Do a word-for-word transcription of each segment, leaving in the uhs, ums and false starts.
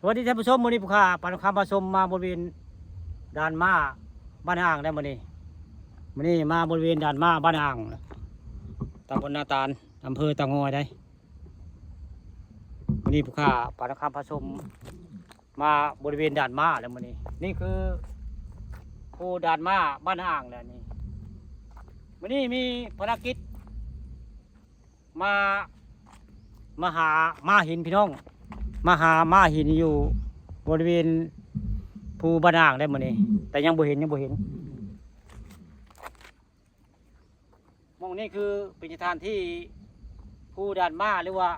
สวัสดีท่านผู้ชม มื้อนี้ผู้ข้าปานคำมาชมมาบริเวณด่านมาบ้านอ่างได้มื้อนี้ มื้อนี้มาบริเวณด่านมาบ้านอ่าง ตำบลนาตาล อำเภอเต่างอยได้ มื้อนี้ผู้ข้าปานคำมาชมมาบริเวณด่านมาแล้วมื้อนี้ นี่คือภูด่านมาบ้านอ่างแล้วนี่ มื้อนี้มีภารกิจ มา มาหาม้าหินพี่น้อง มาหาม้าหินอยู่บริเวณภูบ้านอ่างได้มื้อนี้ แต่ยังบ่เห็น ยังบ่เห็น หม่องนี้คือเป็นสถานที่ภูด่านมาหรือว่า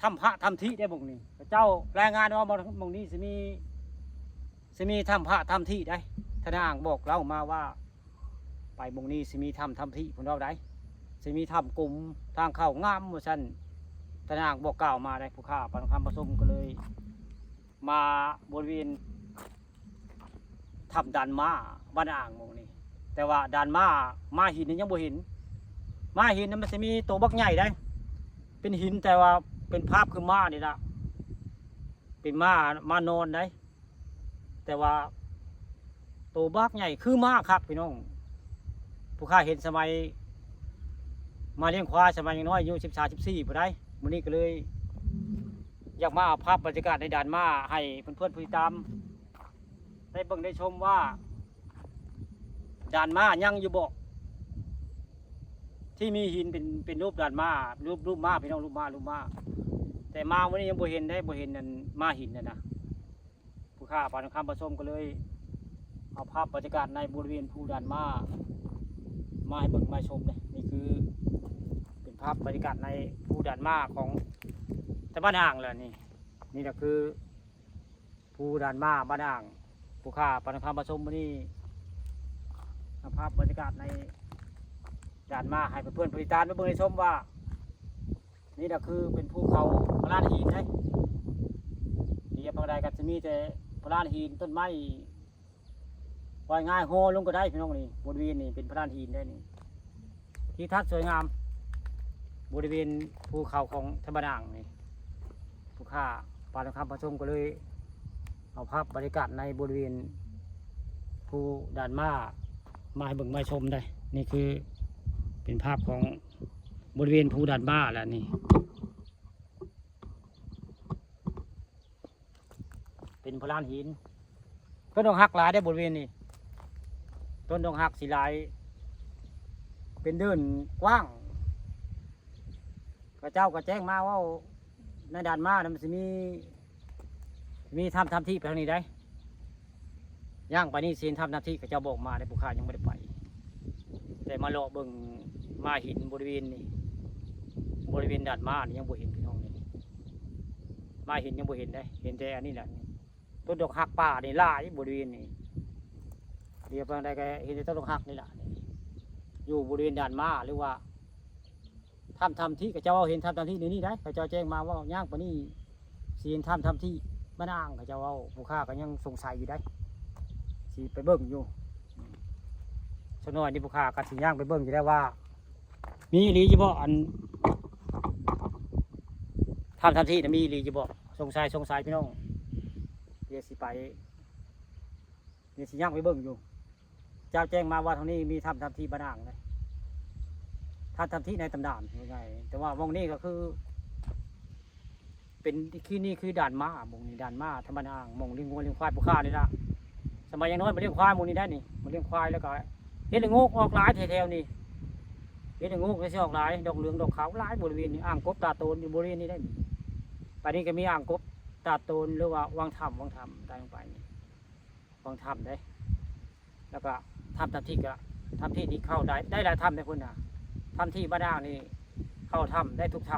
ถ้ำพระถ้ำทิได้หม่องนี้ พระเจ้ารายงานว่าหม่องนี้สิมี สิมีถ้ำพระถ้ำทิได้ ทนายอ่างบอกเล่ามาว่า ไปหม่องนี้สิมีถ้ำถ้ำทิพุ้นเว้าได้ สิมีถ้ำกลม ทางเข้างามว่าซั่น ทนายอ่างบอกกล่าวมาได้ ผู้ข้าปานคำมาชมก็เลย มาบริเวณถ้ำด่านมาบ้านอ่างหม่องนี้ แต่ว่าด่านมา ม้าหินนี่ยังบ่เห็น ม้าหินนั้นมันสิมีโตบักใหญ่ได้ เป็นหินแต่ว่าเป็นภาพคือม้านี่ล่ะ เป็นม้า ม้านอนได้ แต่ว่าโตบักใหญ่คือม้าคักพี่น้อง ผู้ข้าเห็นสมัย มาเลี้ยงควายสมัยยังน้อยอายุสิบสาม สิบสี่พุ้นได้ มื้อนี้ก็เลย อยากมาเอาภาพบรรยากาศในด่านมาให้เพื่อนๆผู้ติดตาม ได้เบิ่งได้ชมว่า ด่านมายังอยู่บ่ ที่มีหินเป็น เป็นรูปด่านมา รูป รูปม้าพี่น้อง รูปม้า รูปม้า แต่มามื้อนี้ยังบ่เห็นได้ บ่เห็นอันม้าหินน่ะนะ ผู้ข้าปานคำมาชมก็เลย เอาภาพบรรยากาศในบริเวณภูด่านมา มาให้เบิ่งมาชมเลย นี่คือ เป็นภาพบรรยากาศในภูด่านมาของตะบ้านอ่างเลยนี่ นี่ก็คือ ภูด่านมาบ้านอ่าง ผู้ข้าปานคำมาชมมื้อนี้ เอาภาพบรรยากาศในด่านมาให้เพื่อนๆผู้ติดตามได้เบิ่งได้ชมว่า นี่ก็คือเป็นภูเขาพลานหินได เรียบทางใดก็จะมีแต่พลานหิน ต้นไม้ ว่าง่าย ห่อลงก็ได้พี่น้องนี่ บริเวณนี้เป็นพลานหินได้นี่ ทิวทัศน์สวยงาม บริเวณภูเขาของตะบ้านอ่างนี่ ผู้ข้าปานคำมาชมก็เลย เอาภาพบรรยากาศในบริเวณภูด่านมา มาให้เบิ่งมาชมได้ นี่คือเป็นภาพของบริเวณภูด่านมาแล้วนี่ เป็นพลานหิน ต้นดอกฮักหลายได้บริเวณนี้ ต้นดอกฮักสิหลาย เป็นเดินกว้าง พระเจ้าก็แจ้งมาว่าในด่านมานะมันสิมี มีถ้ำ ถ้ำที่ไปทางนี้ได้ ย่างไปนี่สิเห็นถ้ำ ถ้ำที่เขาเจ้าบอกมาได้ ผู้ข้ายังไม่ได้ไป แต่มาเลาะเบิ่งม้าหินบริเวณนี้ บริเวณด่านมานี่ยังบ่เห็นพี่น้องนี่ ม้าหินยังบ่เห็นได้ เห็นแต่อันนี้แหละ ต้นดอกฮักป่านี่หลายบริเวณนี้ เดี๋ยวไปทางใดก็เห็นแต่ต้นดอกฮักนี่แหละ อยู่บริเวณด่านมาหรือว่า ถ้ำ ถ้ำที่เขาเจ้าเห็นถ้ำ ถ้ำที่นี่นี่ได้ เขาเจ้าแจ้งมาว่าย่างไปนี่สิเห็นถ้ำ ถ้ำที่บ้านอ่าง เขาเจ้าเว้า ผู้ข้าก็ยังสงสัยอยู่ได้ สิไปเบิ่งอยู่ สักหน่อยนี่ผู้ข้าก็สิย่างไปเบิ่งอยู่ได้ว่า มีอีหลีอยู่บ่ อัน ถ้ำ ถ้ำที่น่ะมีอีหลีอยู่บ่ สงสัย สงสัยพี่น้อง เดี๋ยวสิไป เดี๋ยวสิย่างไปเบิ่งอยู่ เจ้าแจ้งมาว่าทางนี้มีถ้ำ ถ้ำที่บ้านอ่างนะ ถ้ำ ถ้ำที่ในตำนานว่าไง แต่ว่าหม่องนี้ก็คือ เป็นที่นี่คือด่านมา หม่องนี้ด่านมา ถ้ำบ้านอ่าง หม่องเลี้ยงงัวเลี้ยงควายผู้ข้านี่ล่ะ สมัยยังน้อยมาเลี้ยงควายหม่องนี้ได้นี่ มาเลี้ยงควายแล้วก็ เห็ดละโงกออกหลายแถวๆนี่ เห็ดละโงกก็สิออกหลาย ดอกเหลืองดอกขาวหลายบริเวณนี้ อ่างกบตาโตนอยู่บริเวณนี้ได้นี่ ไปนี่ก็มีอ่างกบตาโตนหรือว่าวังถ้ำ วังถ้ำ ตายลงไปนี่ วังถ้ำเด้ แล้วก็ถ้ำ ถ้ำที่ก็ ถ้ำที่นี่เข้าได้ ได้หลายถ้ำในพุ้นน่ะ ถ้ำที่บ้านอ่างนี่ เข้าถ้ำได้ทุกถ้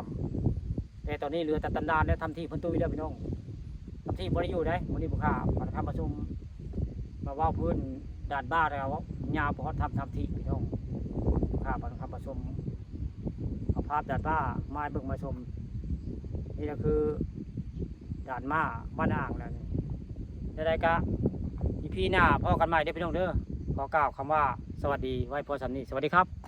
ำ แต่ตอนนี้เหลือแต่ตำนานและถ้ำที่เพิ่นตุ้ยแล้วพี่น้อง ถ้ำที่บ่ได้อยู่ได้ มื้อนี้ผู้ข้าปานคำมาชม มาเว้าพื้นด่านบ้าแล้ว ยาวพอถ้ำ ถ้ำที่พี่น้อง ผู้ข้าปานคำมาชม เอาภาพด่านบ้ามาให้เบิ่งมาชม นี่ก็คือ ด่านมาบ้านอ่างแล้วนี่ ใดๆก็ อีพีหน้าพ้อกันใหม่เด้อพี่น้องเด้อ ขอกล่าวคำว่าสวัสดีไว้พอส่ำนี้ สวัสดีครับ